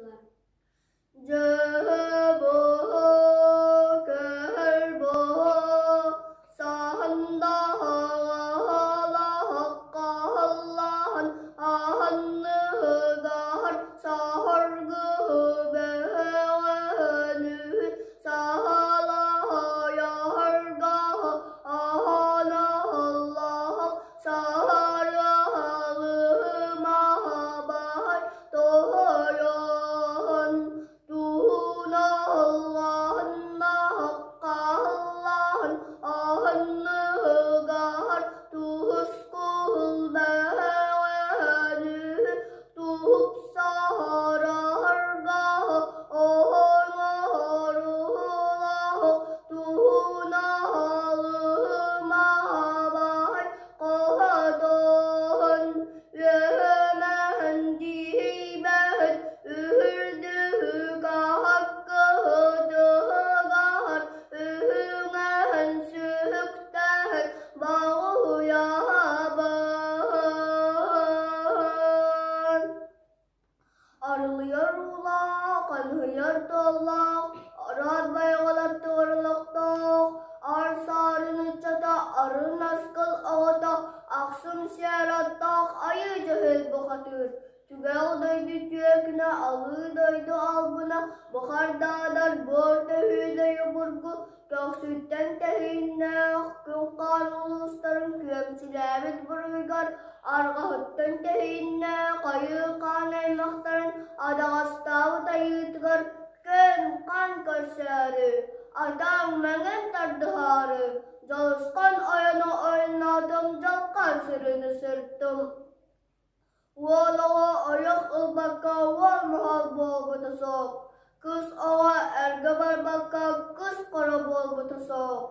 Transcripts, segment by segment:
Дьэ, кэлбэ, сандалаххаллаан анныгар саргы бөҕөнү салайарга аналлаах сарыалыма бай тойон Туналланнаххаллаан анныгар тускул бөҕөнү тупсарарга оҥоруулаах туналымабай хотон үөмэн диэбэт үрдүк аккытыгар үҥэн сүктэр баҕуйабын. Арылыйар уулаах, аныһыйар тыаллаах, араат байҕалар туоралахтаах, аар саарын ыччата, арын аскыл оҕото, ахсым сиэр аттаах айыы дьөһүөл бухатыыр, түгэх дойду түөкүнэ, алыы дойду албына, бухардаадар буор төһүүлэйи обургу, Көхсүттэн тэһииннээх күн-хаан улуустарын күөмчүлээбит буруйгар арҕаһыттан тэһииннээх айыы-хаан аймахтарын адаҕастаабыт айыытыгар күн-хаан көрсөөрү, атаҥ мэҥэн тардыһаары, дьолусхан айаны ойонноотум, дьалхаан сырыыны сырыттым. Уол оҕо ойох ылбакка уол моһол буолбута суох, кыыс оҕо эргэ барбакка кыс хоро буолбута суох.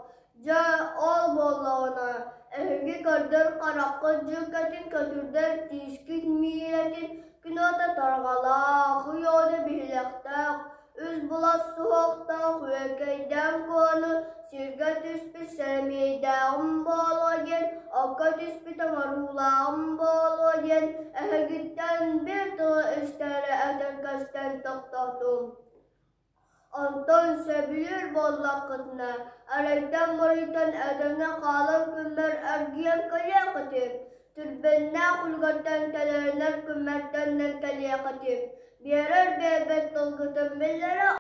Дьэ, ол буоллаҕына, эһиги көрдөр хараххыт дьүккэтин көтүрдэр тиискит миилэтин күн уота тарҕалаах, ый уота биһилэхтээх, үс булас суһуохтаах үөкэйдээн куону сиргэ түспүт сэрэмиэйдээҕим буолуо диэн, окко түспүт оҥоруулааҕым буолуо диэн эһигиттэн биир тылы истээри этэн көстөн тохтоотум. Онтон сөбүлүүр буоллаххытына, эрэйтэн-буруйтан этэҥҥэ хаалар күммэр эргийэн кэлиэх этим, түрбэннээх үлүгэртэн тэлэринэр күммэр төннөн кэлиэх этим, биэрэр биэрбэт тылгытын биллэрэ.